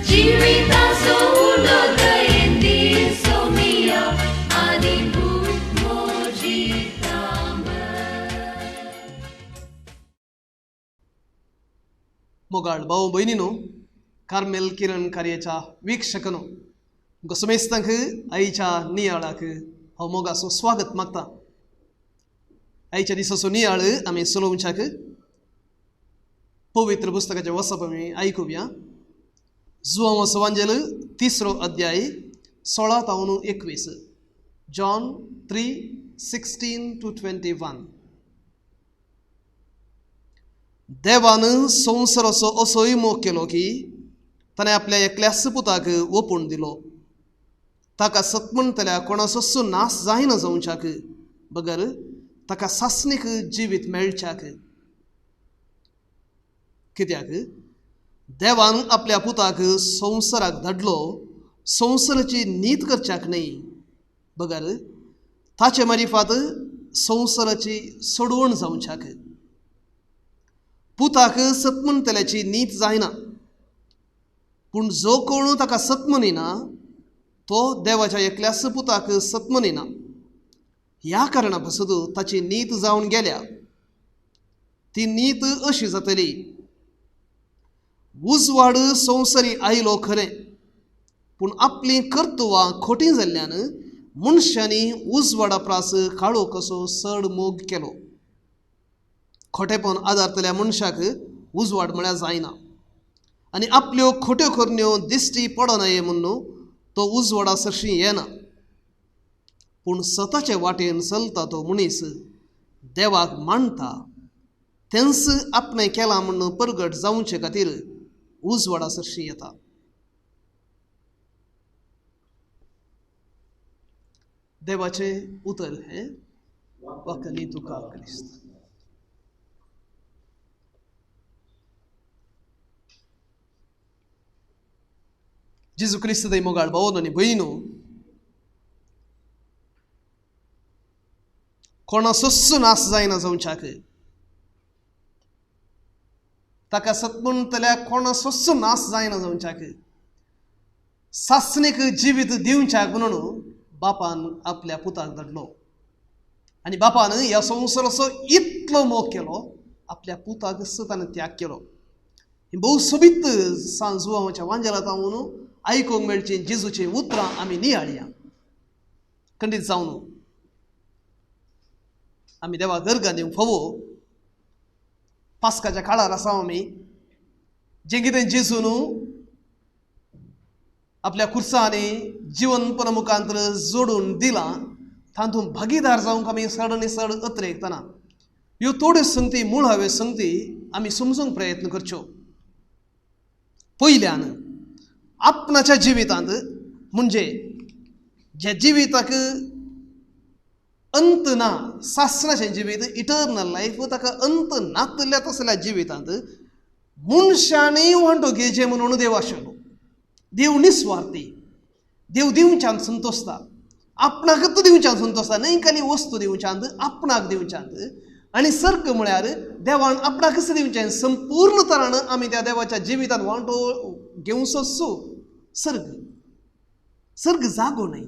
जिविताचो उलो दयेन दिसोमिया आनी भूक मोजी मोगाळ भाऊ भयणीनो, कार्मेल किरण कार्याच्या वीक्षकनो, तुमकां समेस्तांक आयच्या नियाळाक हांव मोगाचो स्वागत मागता. आयच्या दिसाचो नियाळ आमी चलोवच्याक पवित्र पुस्तकाचें वसप आमी आयकुया. जुवांव वांजेल 3 अध्याय 16 तावन 21, जॉन 3:16 to 21. देवान संवसाराचो असोय मोग केलो की ताणें आपल्या एकल्याच पुताक ओपून दिलो, ताका सत म्हणटल्या कोणाचोच नाश जायना जावच्याक बगर ताका सासणीक जिवीत मेळच्याक. कित्याक देवान आपल्या पुताक संवसाराक धाडलो संवसाराची नीत करच्याक न्हय बगर ताचे मारिफात संवसाराची सोडवण जावच्याक. पुताक सत म्हणटल्याची नीत जायना, पूण जो कोण ताका सत म्हणिना तो देवाच्या एकल्याच पुताक सत म्हणिना. ह्या कारणा पासून ताची नीत जावन गेल्या. ती नीत अशी जातली, उजवाड संवसारी आयलो खरें, पूण आपलीं कर्तुवां खोटी जाल्ल्यान मनशांनी उजवाडा प्रास काळो कसो चड मोग केलो. खोटेपण आदारतल्या मनशाक उजवाड म्हळ्यार जायना आनी आपल्यो खोट्यो करण्यो दिश्टी पडनाये म्हणून तो उजवाडा सरशी येना. पूण सताचे वाटेन चलता तो मनीस देवाक मानता, तेंच आपणें केलां म्हणून परगट जावचे खातीर उजवाडा सरशी येता. देवाचें उतर हें वाकनी तुका क्रिस्त. जेजू क्रिस्त दे मोगाळ भावनो आनी भयणीनो, कोणाचोच नाश जायना जावच्याक, ताका सत म्हणटल्या कोणाचोच नाश जायना जावच्याक, सासणीक जिवीत दिवच्याक म्हणून बापान आपल्या पुताक धाडलो. आनी बापान ह्या संवसाराचो इतलो मोग केलो, आपल्या पुताक ताणें त्याग केलो. ही भोव सोबीत सांजुवाच्या वांजेला तावन आयकूंक मेळची जेजूची उतरां आमी नियाळया. खंडीत जावन आमी देवा गर्गां दिवंक फावो. पास्काच्या काळार आसा आमी, जें कितें जेजून आपल्या खुर्सांनी जिवनपणा मुखांतर जोडून दिलां तातूंत भागीदार जावंक आमी चड आनी चड अत्रेकतना ह्यो थोड्यो संगती, मुळाव्यो संगती आमी समजूंक प्रयत्न करच्यो. पयल्यान आपणाच्या जिवितांत, म्हणजे ज्या जिविताक अंत ना, सासणाचें जिवीत, इटर्नल लायफ, ताका अंत नातल्या तसल्या जिवितांत मनशांनी वांटो घेवचें म्हणून देव आशिल्लो. देव निस्वार्थी, देव दिवच्यान संतोसता, आपणाकच दिवच्यान संतोसता, न्हय खाली वस्तू दिवच्यांत, आपणाक दिवच्यांत. आनी सर्ग म्हळ्यार देवान आपणाकच दिवचें, संपूर्ण तरान आमी त्या देवाच्या जिवितांत वांटो घेवचो. सर्ग सर्ग जागो न्हय,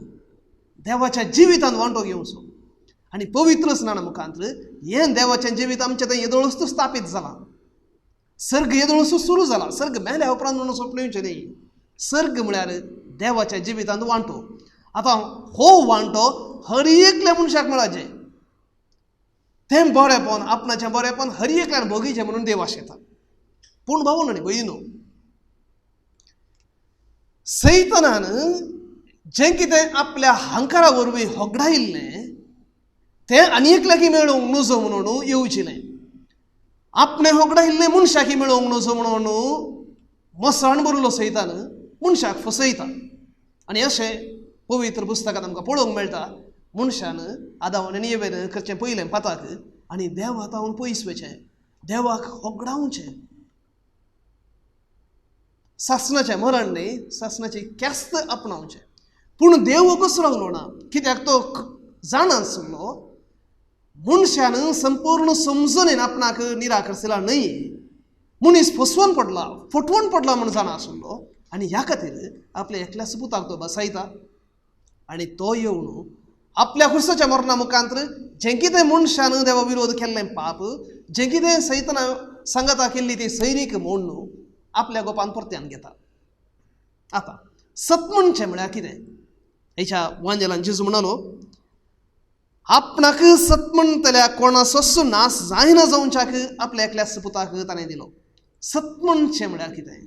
देवाच्या जिवितांत वांटो घेवचो. आनी पवित्र स्नाना मुखांत हें देवाचें जिवीत आमचें थंय येदोळच स्थापीत जालां. सर्ग येदोळच सुरू जाला. सर्ग मेल्या उपरांत म्हणून सोंपलें न्हय. सर्ग म्हळ्यार देवाच्या जिवितांत वांटो. आतां हो वांटो हर एकल्या मनशाक मेळाचें, तें बरेंपण, आपणाचें बरेंपण हर एकल्यान भोगीचें म्हणून देव आशेता. पूण भाऊ न्हय भयणीनो, सैतानान जें कितें आपल्या हांकारा वरवीं होगडायिल्लें तें आनी एकल्याकी मेळोवंक नजो म्हणून येवजिलें. आपणें होगडायिल्लें मनशाकी मेळोवंक नजो म्हणून मसाण भरलो सैतान मनशाक फसयता. आनी अशें पवित्र पुस्तकांत आमकां पळोवंक मेळटा, मनशान आदावन आनी एवेन करचें पयलें पाताक आनी देवा तावन पयस वचें, देवाक होगडावचें. सासणाचें मरण न्हय, सासणाची ख्यास्त आपणावचें. पूण देव कसो रावलो ना, कित्याक तो जाणा आसलो मनशान संपूर्ण समजून आपणाक निराकरशिला न्हय. मनीस फसवून पडला, फटवून पडला म्हूण जाणा आशिल्लो आनी ह्या खातीर आपल्या एकल्याच पुताक तो बसायता आनी तो येवन आपल्या खुर्साच्या मरणा मुखांत जें कितें मनशान देवा विरोध केल्लें पाप, जें कितें सैतना सांगाता केल्ली ती सैरीक मोडून आपल्या गोपान परत्यान घेता. आतां सत म्हणचें म्हळ्यार कितें? हेच्या वांजेलान जेजू म्हणालो, आपणाक सत म्हणटल्या कोणाचोच नाश जायना जावच्याक आपल्या एकल्याच पुताक ताणें दिलो. सत म्हणचें म्हळ्यार कितें?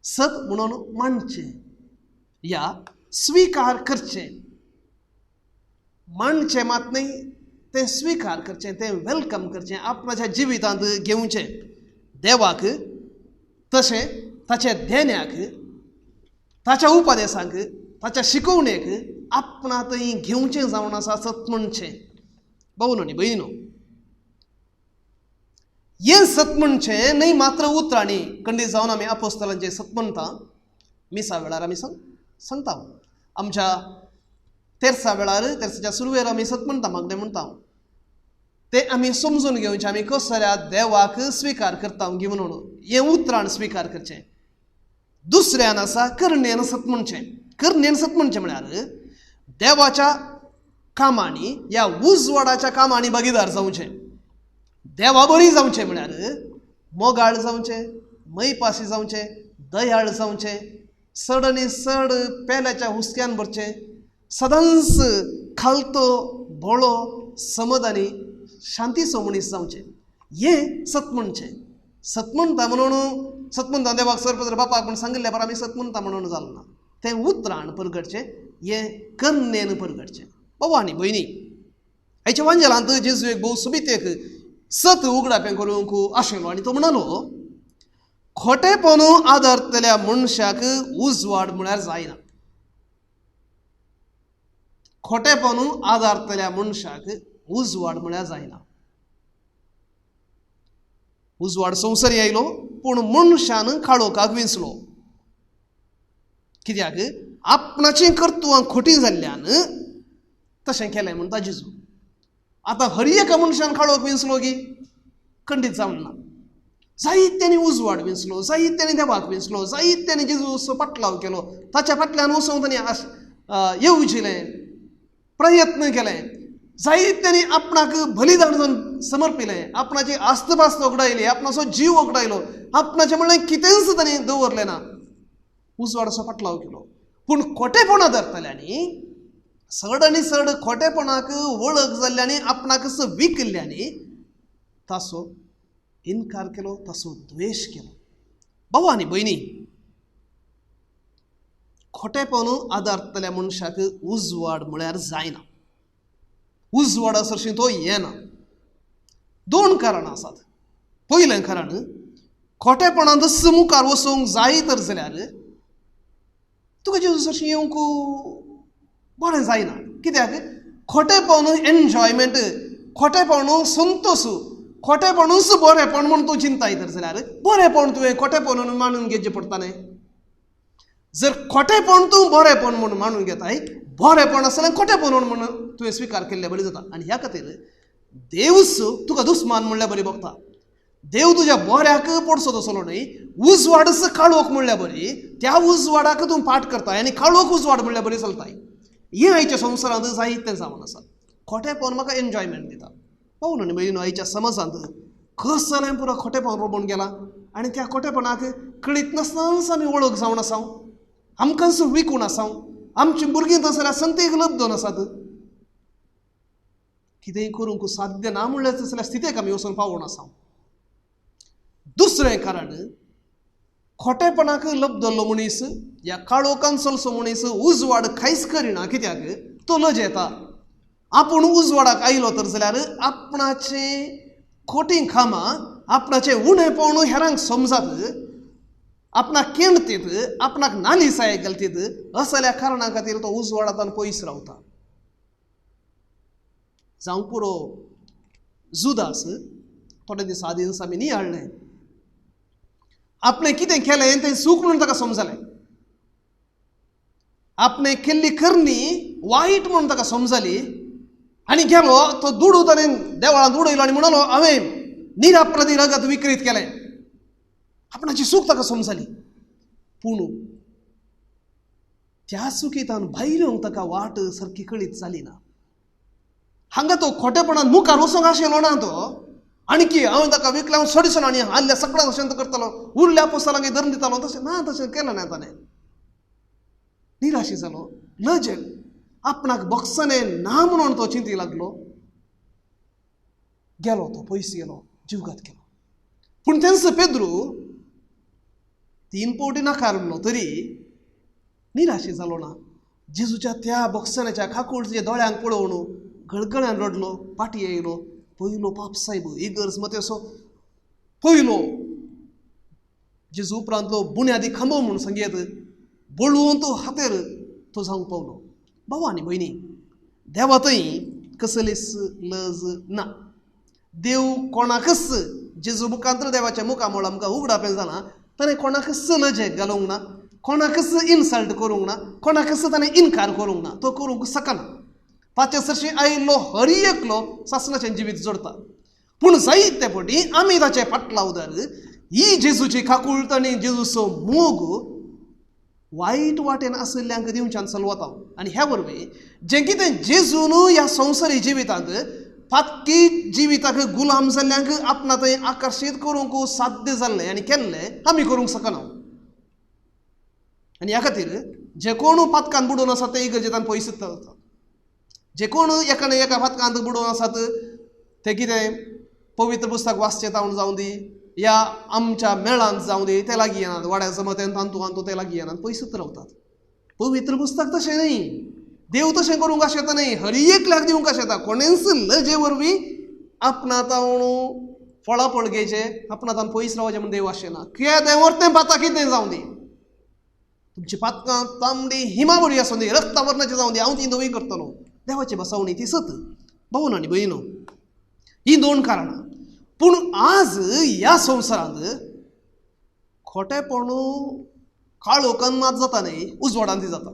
सत म्हणून मानचें या स्विकार करचें. मानचें मात न्हय, तें स्विकार करचें, तें welcome करचें, आपणाच्या जिवितांत घेवचें. देवाक तशें ताच्या देण्याक, ताच्या उपदेसांक, ताच्या शिकोवणेक आपणा थंय घेवचें जावन आसा सत म्हणचें. भावनो न्ही भयणीनो, हें सत म्हणचें न्हय मात्र उतरांनी खंडीत जावन आमी आपोस्तलांचें सत म्हणटा, मिसा वेळार आमी सांगता, आमच्या तेरसा वेळार, तेरसाच्या सुरवेर आमी सत म्हणटा, मागणें म्हणटा. तें आमी समजून घेवचें, आमी कसल्या देवाक स्विकार करता घेवन हें उतरान स्विकार करचें. दुसऱ्यान आसा करणेन सत म्हणचें. करणेन सत म्हणचें म्हळ्यार देवाच्या कामांनी या उजवाडाच्या कामांनी भागीदार जावचें. देवा बरी जावचें म्हळ्यार मोगाळ जावचें, मैपाशी जावचें, दयाळ जावचें, चड आनी चड पेल्याच्या हुस्क्यान भरचें, सदांच खालतो भोळो समद आनी शांतीचो मनीस जावचें. हें सत म्हणचें. सत म्हणटा म्हणून सत म्हणटा देवाक सरपत्र बापाक म्हूण सांगिल्लें बरें आमी सत म्हणटा म्हणून जालें ना. तें उतरान परगटचें, हें करणेन परगटचें. बाबा आनी भयणी, हाच्या वांजेलांत जेजू एक भोव सोबीत एक सत उगडापें करूंक आशिल्लो आनी तो म्हणालो, खोटेपण आदारतल्या मनशाक उजवाड म्हळ्यार जायना. खोटेपण आदारतल्या मनशाक उजवाड म्हळ्यार जायना. उजवाड संवसारी आयलो पूण मनशान काळोखाक विंचलो. कित्याक? आपणाचीं कर्तुवां खोटी जाल्ल्यान तशें केलें म्हणटा जेजू. आतां हर एका मनशान काळोख विंचलो की खंडीत जावन ना. जायत्यांनी उजवाड विंचलो, जायत्यांनी देवाक विंचलो, जायत्यांनी जेजूचो पाटलाव केलो, ताच्या फाटल्यान वचूंक तांणी येवजिलें, प्रयत्न केले, जायत्यांनी आपणाक बलिदान जावन समर्पिलें, आपणाची आस्तपास्त ओगडायली, आपणाचो जीव ओगडायलो, आपणाचें म्हणलें कितेंच तांणी दवरलें ना, उजवाडाचो पाटलाव केलो. पूण खोटेपणां धरतल्यांनी चड आनी चड खोटेपणाक वळख जाल्ल्यांनी आपणाकच विकिल्ल्यांनी ताचो इनकार केलो, ताचो द्वेश केलो. भाव आनी भयणी, खोटेपण आदारतल्या मनशाक उजवाड म्हळ्यार जायना. उजवाडा सरशीं तो येना. दोन कारणां आसात. पयलें कारण, खोटेपणांतच मुखार वचूंक जाय तर जाल्यार तुका जेजू सरशीं येवंक बरें जायना. कित्याक? खोटेपण एन्जॉयमेंट, खोटेपण संतोश, खोटेपणूच बरेंपण म्हूण तूं चिंताय तर जाल्यार बरेंपण तुवें खोटेपण मानून घेवचें पडटा न्ही. जर खोटेपण तूं बरेंपण म्हूण मानून घेताय, बरेंपण आसलें खोटेपण म्हूण तुवें स्विकार केल्ले बरी जाता. आनी ह्या खातीर देवूच तुका दुस्मान म्हणल्यार बरी बघता. देव तुज्या बऱ्याक पडसो तसलो न्हय, उजवाडच काळोख म्हणल्यार बरी, त्या उजवाडाक तूं पाठ करताय आनी काळोख उजवाड म्हणल्यार बरी चलताय. हें आयच्या संवसारांत जायतें जावन आसा. खोटेपण म्हाका एन्जॉयमेंट दिता. पावून न्ही भयणीनो, आयच्या समाजांत कस जालें पुरो खोटेपण रोबून गेलां आनी त्या खोटेपणाक कळीत नासतनाच आमी वळख जावन आसा, आमकांच विकून आसा, आमचीं भुरगीं तसल्या संतेक लब्दून आसात. कितेंय करूंक साध्य ना म्हणल्यार तसल्या स्थितीक आमी वचून पावून आसा. दुसरें कारण, खोटेपणाक लब्दल्लो मनीस ह्या काळोखान चलचो मनीस उजवाड कांयच करिना. कित्याक? तो लजेता. आपूण उजवाडाक आयलो तर जाल्यार आपणाचें खोटी कामां, आपणाचें उणेपण हेरांक समजात, आपणाक केणतीत, आपणाक नालिसाय घालतीत, असल्या कारणा खातीर तो उजवाडांत पयस रावता. जावं पुरो जुदास थोडे दीस आदीं आमी नियाळ्ळें, आपणें कितें केलें तें चूक म्हणून ताका समजलें, आपणें केल्ली करणी वायट म्हणून ताका समजली आनी गेलो तो दुडू ताणें देवळांत उडयलो आनी म्हणलो, हांवें निरापराधी रगत विक्रीत केलें. आपणाची चूक ताका समजली, पूण त्या चुकीतान भायर येवंक ताका वाट सारकी कळीत जाली ना. हांगा तो खोटेपणान मुखार वचूंक आशिल्लो ना तो, आणकी हांवें ताका विकला, हांव सोडिसो आनी आदल्या सगळ्यांक अशें करतालो, उरल्या पोस्तालांक धरून दितालो, तशें ना, तशें केलें ना ताणें. निराशी जालो, लजेन आपणाक बक्षाने ना म्हणून तो चिंती लागलो. गेलो तो पयस गेलो, जीवघात केलो. पूण तेंच पेद्रू 3 फावटी नाकारलो तरी निराशी जालो ना. जेजूच्या त्या बक्षाण्याच्या काकुळच्या दोळ्यांक पळोवन गळगळ्यान रडलो, पाटी येयलो. पयलो पाप सायब इगर्ज मतेसो पयलो जेजू उपरांतलो बुन्यादी खांबो म्हूण सांगयत बळवंत तो हातेर तो जावंक पावलो. भाव आनी भयणी, देवा थंय कसलीच लज ना. देव कोणाकच जेजू मुखांतर देवाच्या मुखामळ आमकां उगडापें जालां, ताणें कोणाकच लजेक घालूंक ना, कोणाकच इन्सल्ट करूंक ना, कोणाकच ताणें इनकार करूंक ना, तो करूंक शकना. ताचे सरशी आयिल्लो हर एकलो सासणाचें जिवीत जोडता. पूण जायते फावटी आमी ताचे फाटलावदार ही जेजूची काकुळट आनी जेजूचो मोग वायट वाटेन आशिल्ल्यांक दिवच्यान चलवता. आनी ह्या वरवीं जें कितें जेजून ह्या संवसारी जिवितांत पातकी जिविताक गुलाम जाल्ल्यांक आपणा थंय आकर्शीत करूंक साध्य जाल्लें आनी केल्लें आमी करूंक शकना. आनी ह्या खातीर जे कोण पातकान बुडून आसात ते इगर्जेंतल्यान पयस चलतात. जे कोण एका ना एका पातकांत बुडून आसात ते कितें पवित्र पुस्तक वाचचें तावन जावं दी या आमच्या मेळांत जावं दी, ते लागीं येनात, वाड्या जमतेन तांतू आंतू ते लागीं येनात, पयसूच रावतात. पवित्र पुस्तक तशें न्ही, देव तशें करूंक आशेता न्ही, हर एकल्याक दिवंक आशेता. कोणेंच लजे वरवीं आपणा तावन फळाफळ घेवचें, आपणा तावन पयस रावचें म्हूण देव आशेना. केदें व्हर तें पातां कितें जावं दी, तुमची पातकां तांबडी हिमा बरी आसूं दी, रक्ता वर्णाची जावं दी, हांव ती नवी करतलो. देवाची बसवणी ती सत. भावन आनी भयणो, ही 2 कारणां. पूण आज ह्या संवसारांत खोटेपण काळोखान मात जाता न्ही, उजवाडान ती जाता.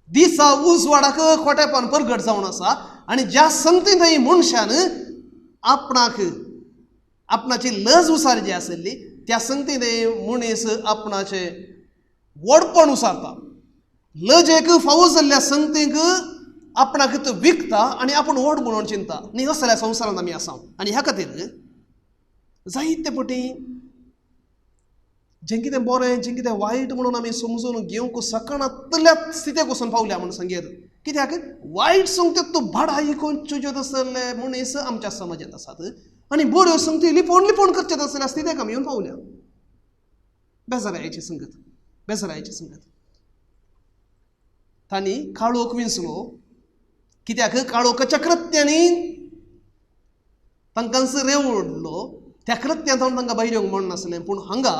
दिसा उजवाडाक खोटेपण परगट जावन आसा आनी ज्या संगतीन थंय मनशान आपणाक आपणाची लज उसार जी आसली त्या संगतीन थंय मनीस आपणाचें व्हडपण उसारता. लजेक फावो जाल्ल्या संगतीक आपणाक तो विकता आनी आपूण व्हड म्हणून चिंता. न्ही असल्या संवसारांत आमी आसा. आनी ह्या खातीर जायते फावटी जें कितें बरें जें कितें वायट म्हणून आमी समजून घेवंक शकनातल्या स्थितेक वचून पावल्या म्हणून सांगयत. कित्याक वायट संगत्यो तूं भाडाय चुजत आसले मनीस आमच्या समाजांत आसात आनी बऱ्यो संगती लिपोवन लिपोवन करचें आसल्या स्थितेक आमी येवन पावल्या. बेजारायची संगत, बेजारायची संगत. तांणी काळोख विंचलो. कित्याक काळोखाच्या कृत्यांनी तांकां रेवडलो, त्या कृत्यांत तांकां भायर येवंक म्हण नासलें. पूण हांगा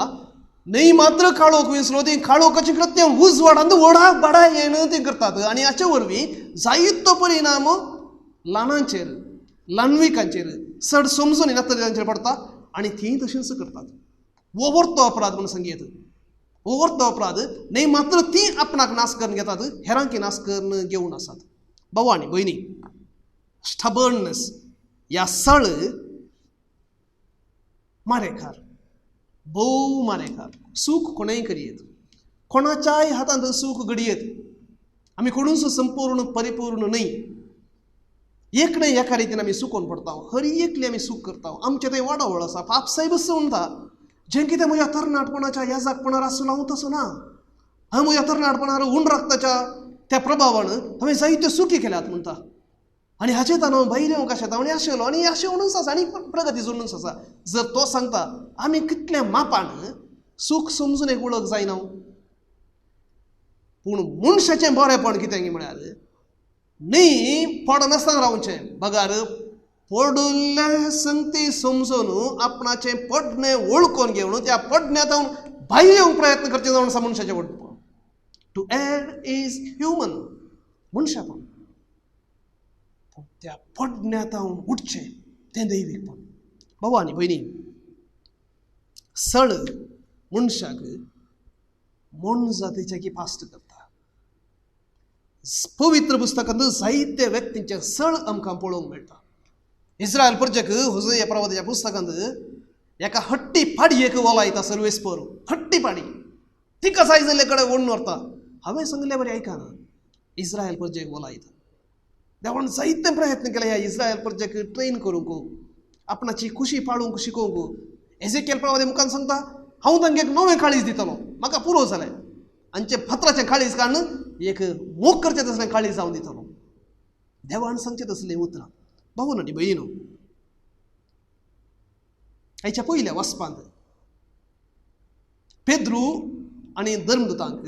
न्हय मात्र काळोख विंचलो, ती काळोखाची कृत्यां उजवाडांत व्हडा बाडाय येवन ती करतात आनी हाचे वरवीं जायतो परिणाम ल्हानांचेर, ल्हानविकांचेर, चड समजून येनासतना तांचेर पडटा आनी तीं तशेंच करतात. हो वर्तो अपराध म्हूण सांगयत, हो वर्तो अपराध न्हय मात्र तीं आपणाक नाश करून घेतात, हेरांकी नाश करून घेवन आसात. भाव आनी भयणी, स्टबर्नस ह्या सळ मारेकार, भोव मारेकार. सूख कोणेय करयेत, कोणाच्याय हातांत सूख घडयेत. आमी कोणूच संपूर्ण परिपूर्ण न्हय. एक न्हय एका रितीन आमी सुकोवन पडटा, हर एकली आमी सूख करता. आमचें थंय वाडावळ आसा. पाप सायबच म्हणटा जें कितें म्हज्या तरणाटपणाच्या याजाकपणार आसलो हांव तसो ना. हांव म्हज्या तरणाटपणार हून रक्ताच्या त्या प्रभावान हांवें जायत्यो सुकी केल्यात म्हणटा. आनी हाचे ताणो भायर येवंक आशेता आनी आशिल्लो आनी अशें म्हणूनच आसा आनी प्रगती जोडूनच आसा. जर तो सांगता आमी कितल्या मापान सूख समजून एक वळख जायना. पूण मनशाचें बरेंपण कितें म्हळ्यार न्ही पडनासतना रावचें, बगार पडिल्ले संगती समजून आपणाचें पडणें वळखून घेवन त्या पडण्यांत भायर येवंक प्रयत्न करचे जावन आसा मनशाचें व्हडपण. टू एर is human, मनशापण. पूण त्या पडण्यांत उठचें तें दैवीकपण. बाबा आनी भयणी, सळ मनशाक मोनजातीच्या की पास्ट करता. पवित्र पुस्तकांत जायते व्यक्तींचे सळ आमकां पळोवंक मेळटा. इस्रायल प्रजेक होजया प्रवादाच्या पुस्तकांत एका हट्टी पाडयेक वलायता सर्वेस्पर, हट्टी पाडी तिका जाय जाल्ले कडेन ओडून व्हरता. हांवें सांगले बरें आयकना, इस्रायल प्रजेक वलायता. देवान जायते प्रयत्न केले ह्या इस्रायल प्रजेक ट्रेन करूंक, आपणाची खुशी पाळूंक शिकोवंक. एजेकियल प्रवादी मुखान सांगता हांव तांकां एक नवें काळीज दितलो, म्हाका पुरो जालें आमचें फातराचें काळीज काडून एक मोग करचें तसलें काळीज जावन दितलो. देवान सांगचें तसलीं उतरां. भाव आनी भयणीनो, आयच्या पयल्या वाचपांत पेद्रू आनी धर्मदूतांक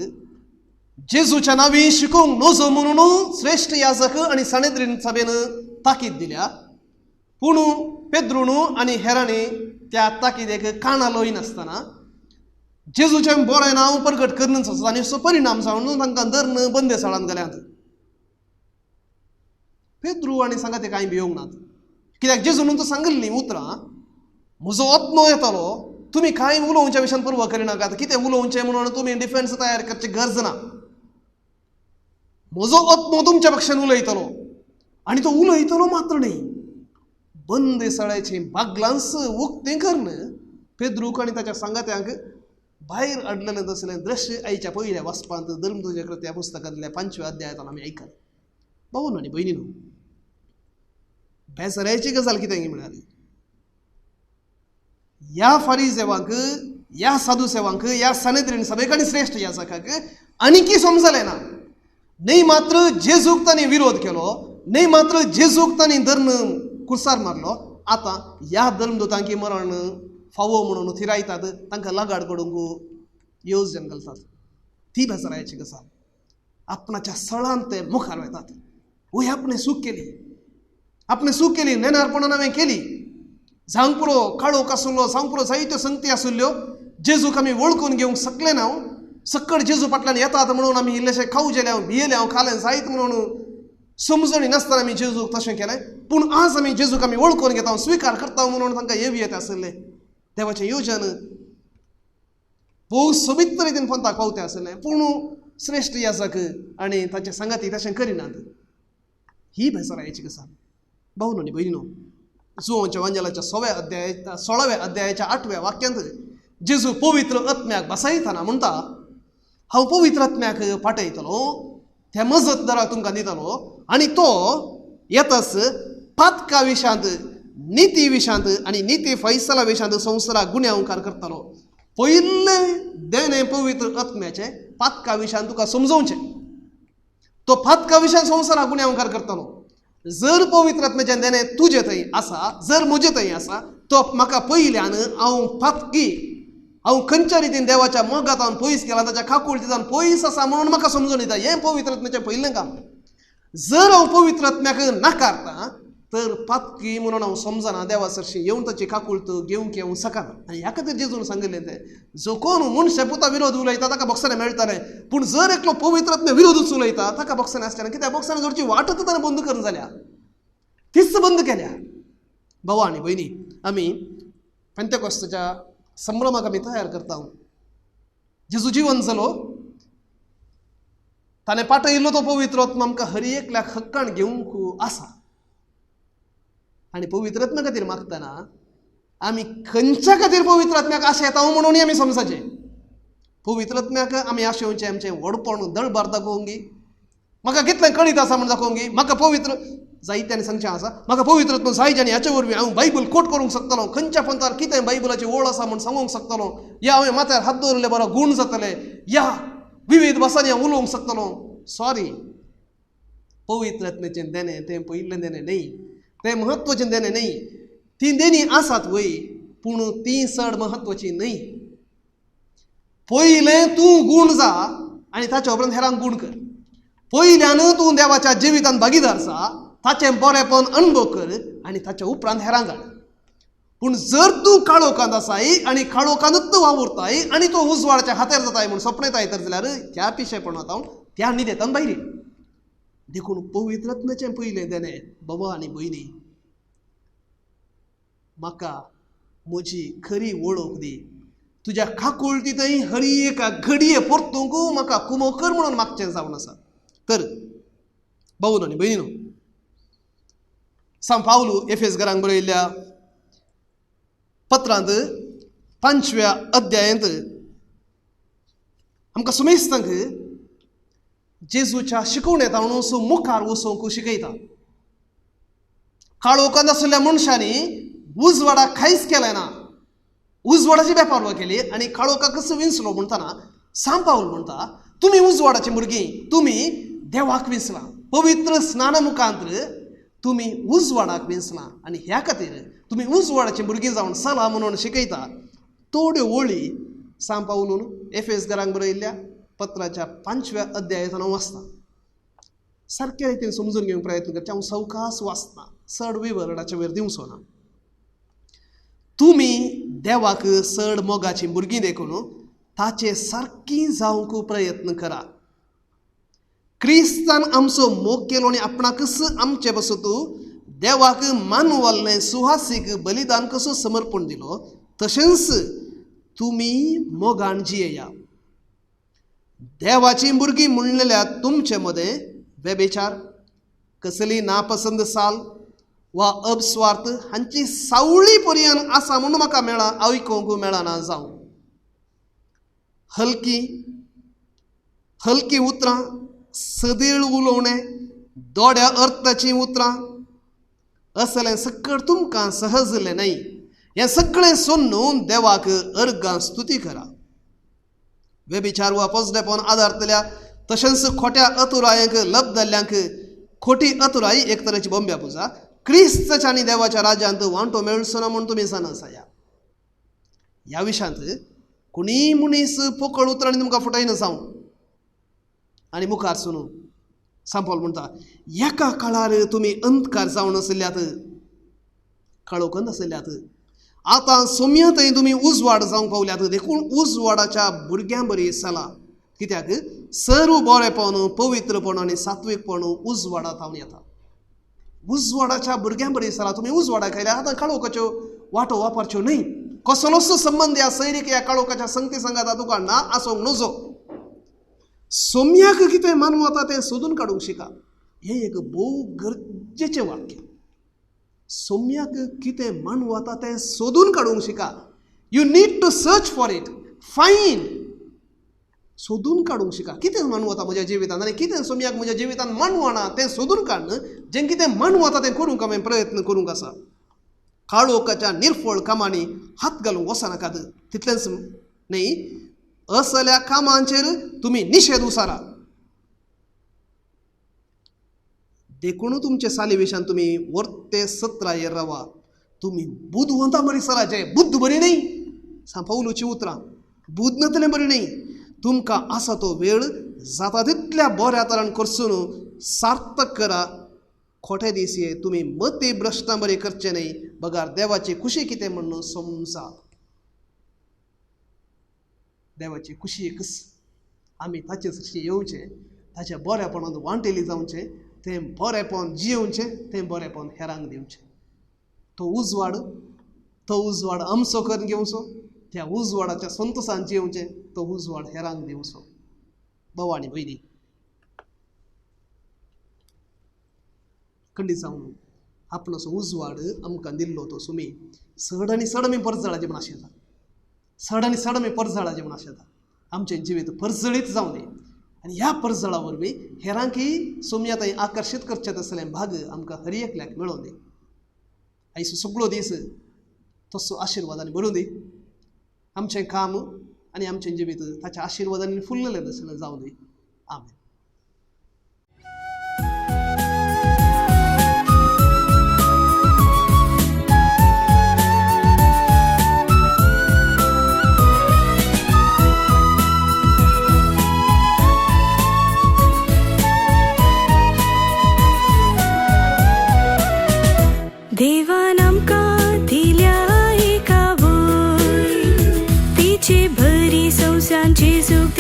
जेजूच्या नांवी शिकोवंक नजो म्हणून श्रेश्ठ याजक आनी सानेद्रीन सभेन ताकीद दिल्या. पूण पेद्रून आनी हेरांनी त्या ताकीदेक कानां लोयनासतना जेजूचें बरें नांव प्रगट करूनच आसा आनी असो परिणाम जावन तांकां धरून बंदेसाळांत घाल्यात. पेद्रू आनी सांगा ते कांय भियोंक नात, कित्याक जेजून तो सांगिल्लीं उतरां म्हजो आत्मो येतलो, तुमी कांय उलोवच्या विशयान पर्वा करिनाकात, कितें उलोवचें म्हणून तुमी डिफेन्स तयार करची गरज ना, म्हजो आत्मो तुमच्या पक्षान उलयतलो. आनी तो उलयतलो मात्र न्ही, बंदेसाळ्याचीं बागलांस उक्तें करून पेद्रूक आनी ताच्या सांगात्यांक भायर हाडलेलें तसलें दृश्य आयच्या पयल्या वाचपांत धर्मदूताच्या कृत्या पुस्तकांतल्या 5व्या अध्यायांत आमी आयकलें. भाव आनी भयणीनो, बेजारायची गजाल कितें म्हळ्यार ह्या फारीजेवांक, ह्या साधुसेवांक, ह्या सानेद्रीन सभेक आनी श्रेश्ठ याजकाक आनीकी समजलें ना. न्हय मात्र जेजूक तांणी विरोध केलो, न्हय मात्र जेजूक तांणी धर्म कुर्सार मारलो, आतां ह्या धर्मदूतांकी मरण फावो म्हणून थिरायतात, तांकां लगाड करूंक येवजण घालतात. ती बेजारायची गजाल. आपणाच्या सळान ते मुखार वतात. वय आपणें चूक केली, आपणें चूक केली, नेणारपणान हांवें केली, जावंक पुरो काळोख आसलो, जावंक पुरो जायत्यो संगती आसुल्ल्यो, जेजूक आमी वळखून घेवंक शकले ना, सक्कड जेजू फाटल्यान येतात म्हणून आमी इल्लेशें खावजेलें, हांव भियेलें, हांव खालें जायत म्हणून समजणी नासतना आमी जेजूक तशें केलें. पूण आज आमी जेजूक आमी वळखून घेता, स्विकार करता म्हणून तांकां येव येता आसलें. देवाचें योजन भोव सोबीत रितीन पंथाक पावतें आसलें, पूण श्रेश्ठ याजक आनी ताचे सांगाती तशें करिनात. ही बेजारायची गजाल. भाव आनी भयणीनो, जुवांच्या वांजेलाच्या 16व्या अध्यायाच्या 8व्या वाक्यांत जेजू पवित्र आत्म्याक बसयतना म्हणटा, हांव पवित्र आत्म्याक पाठयतलो, त्या मजतदाराक तुमकां दितलो आनी तो येताच पातका विशांत, निती विशांत आनी निती फैसला विशांत संवसाराक गुन्यांवकार करतलो. पयलें देणें पवित्र आत्म्याचें पातका विशांत तुका समजोवचें, तो पातका विशांत संवसाराक गुन्यांवकार करतलो. जर पवित्र आत्म्याचें देणें तुजे थंय आसा, जर म्हजे थंय आसा, तो म्हाका पयल्यान हांव पातकी, हांव खंयच्या रितीन देवाच्या मोगांत पयस गेला, ताच्या काकुळटींत पयस आसा म्हणून म्हाका समजून येता. हें पवित्र आत्म्याचें पयलें काम. जर हांव पवित्र आत्म्याक नाकारता तर पातकी म्हणून हांव समजना, देवा सरशी येवन ताची काकुळट घेवंक येवंक शकना. आनी ह्या खातीर जेजून सांगिल्लें तें, जो कोण मनशा पुता विरोध उलयता ताका बोगसणें मेळटलें, पूण जर एकलो पवित्र आत्म्या विरोधूच उलयता ताका बोगसणें आसलें, कित्याक बोगसणें जोडची वाटच ताणें बंद करून जाल्या, तीच बंद केल्या. भावा आनी भयणी, आमी पेंतेकोस्ताच्या संभ्रमाक आमी तयार करता. जेजू जिवन जालो, ताणें पाठयिल्लो तो पवित्र आत्मा आमकां हर एकल्याक हक्कान घेवंक आसा. आनी पवित्र आत्म्या खातीर मागतना आमी खंयच्या खातीर पवित्र आत्म्याक आशा येता म्हणून आमी समजाचें. पवित्र आत्म्याक आमी आशेवचें आमचें व्हडपण दळबार दाखोवंक, म्हाका कितलें कळीत आसा म्हूण दाखोवंक, म्हाका पवित्र जायत्यान सांगचें आसा, म्हाका पवित्र आत्मा जाय आनी हाचे वरवीं हांव बायबल कोट करूंक शकतलो, खंयच्या पंथार कितें बायबलाची ओळ आसा म्हूण सांगूंक शकतलो, या हांवें माथ्यार हात दवरले बरो गूण जातले, या विविध भासांनी हांव उलोवंक शकतलो. सॉरी, पवित्र आत्म्याचें देणें तें पयिल्लें देणें न्हय, तें म्हत्वाचें देणें न्हय. तीं देणीं आसात वय, पूण तीं चड म्हत्वाचीं न्हय. पयलें तूं गूण जा आनी ताच्या उपरांत हेरांक गूण कर. पयल्यान तूं देवाच्या जिवितांत भागीदार जा, ताचें बरेपण अणभव कर आनी ताच्या उपरांत हेरांक हाड. पूण जर तूं काळोखांत आसाय आनी काळोखांतूच तूं वावुरताय आनी तूं उजवाडाच्या हातार जाताय म्हूण सपनेताय तर जाल्यार त्या पिशेपणांत हांव त्या न्हिदेंत भायर. देखून पवित्र आत्म्याचें पयलें देणें, बाबा आनी भयणी, म्हाका म्हजी खरी वळख दी, तुज्या काकुळटींतय हरी एका घडये परतूंक म्हाका कुमोकर म्हणून मागचें जावन आसा. तर भाऊ आनी भयणीनो, सांव पावलू एफेस घरांक बरयल्ल्या पत्रांत 5व्या अध्यायांत आमकां सुमेस्तांक जेजूच्या शिकवणेंत हांव मुखार वचूंक शिकयता. काळोखांत आशिल्ल्या मनशांनी उजवाडाक कांयच केलें ना, उजवाडाची बेपारवा केली आनी काळोखाकच विंचलो म्हणटना सांत पावल म्हणटा तुमी उजवाडाची भुरगीं, तुमी देवाक विंचलां, पवित्र स्नाना मुखांत्र तुमी उजवाडाक विंचलां आनी ह्या खातीर तुमी उजवाडाची भुरगीं जावन चला म्हणून शिकयता. थोड्यो ओळी सांत पावलून एफेस घरांक बरयल्ल्या पत्राच्या 5व्या अध्यायांत हांव वाचता. सारके रितीन समजून घेवंक प्रयत्न करचे. हांव सवकास वाचता, चड विवरणाचे वयर दिवचो ना. तुमी देवाक चड मोगाची भुरगीं देखून ताचे सारकी जावंक प्रयत्न करा. क्रिस्तान आमचो मोग केलो आनी आपणाकच आमचे बसत देवाक मानवल्लें सुहासीक बलिदान कसो समर्पण दिलो तशेंच तुमी मोगान जियेया. देवाची भुरगीं म्हणलेल्या तुमचे मदें वेबेचार, कसली नापसंद साल वा अपस्वार्थ हांची सावळी पर्यंत आसा म्हणून म्हाका मेळा आयकूंक मेळना जावं. हलकी हलकी उतरां, सदीळ उलोवणें, दोड्या अर्थाचीं उतरां असलें सकळ तुमकां सहजलें न्हय. हें सगळें सोडून देवाक अर्गां स्तुती करा. वेबिचार वा पोजडेपण आदारतल्या तशेंच खोट्या अतुरायांक लब्दल्ल्यांक खोटी अतुराय एक तरेची बोंब्या पुजा क्रिस्ताच्या आनी देवाच्या राज्यांत वांटो मेळचो ना म्हूण तुमी जाणा आसाया. ह्या विशयांत कोणीय मनीस पोकळ उतरांनी तुमकां फटयना जावं. आनी मुखार सुनू सांत पावल म्हणटा एका काळार तुमी अंधकार जावन आशिल्ल्यात, काळोखंत आशिल्ल्यात, आतां सोम्या थंय तुमी उजवाड जावंक पावल्यात, देखून उजवाडाच्या भुरग्यां बरी चला. कित्याक सर्व बरेपण, पवित्रपण आनी सात्वीकपण उजवाडा थावन येता. उजवाडाच्या भुरग्यां बरी चला. तुमी उजवाडाक आयल्या, आतां काळोखाच्यो वाटो वापरच्यो न्हय. कसलोच संबंद ह्या सैरीक ह्या काळोखाच्या संगती सांगाता तुका ना आसूंक नजो. सोम्याक कितें मानवता तें सोदून काडूंक शिका. हें एक भोव गरजेचें वाक्य. सोम्याक कितें मानवता तें सोदून काडूंक शिका. You need to search for it, find. सोदून काडूंक शिका कितें मानवता म्हज्या जिवितांत आनी कितें सोम्याक म्हज्या जिवितांत मानवना तें सोदून काडून जें कितें मानवता तें करूंक हांवें प्रयत्न करूंक आसा. काळोखाच्या निर्फळ कामांनी हात घालूंक वचनाकात. तितलेंच न्हय, असल्या कामांचेर तुमी निशेध उसारा. देखून तुमचे साली विशान तुमी वर्ते सत्रायेर रावा. तुमी बुदवंता बरी सराचे, बुद्द बरी न्हय. सांत पावलूची उतरां, बुद्द नातलें बरी न्हय. तुमकां आसा तो वेळ जाता तितल्या बऱ्या तरान करसून सार्थक करा. खोटे दीस हे तुमी मती भ्रश्टां बरी करचे न्हय, बगार देवाची खुशी कितें म्हणून समजा. देवाची खुशी एकच, आमी ताचे सरशी येवचें, ताच्या बरेपणांत वांटेली जावचें, तें बरेपण जियेवचें, तें बरेपण हेरांक दिवचें. तो उजवाड, तो उजवाड आमचो करून घेवचो, त्या उजवाडाच्या संतोसान जियेवचें, तो उजवाड हेरांक दिवचो. भाव आनी भयणी, खंडीत जावन आपलोसो उजवाड आमकां दिल्लो तो सुमी चड आनी चड आमी परजळाचें म्हूण आशेता. चड आनी चड आमी परजळाचें म्हूण आशेता. आमचें जिवीत परजळीत जावं दी आनी ह्या परजळा वरवीं हेरांकय सोम्या थंय आकर्शीत करचें तसलें भाग आमकां हर एकल्याक मेळोवन दी. आयचो सगळो दीस तसो आशिर्वादांनी भरून दी. आमचें काम आनी आमचें जिवीत ताच्या आशिर्वादांनी फुल्ललें तसलें जावं दी. आमेन. देवान आमकां दिल्या एका वय, तिचे भरी संवसार जेजूक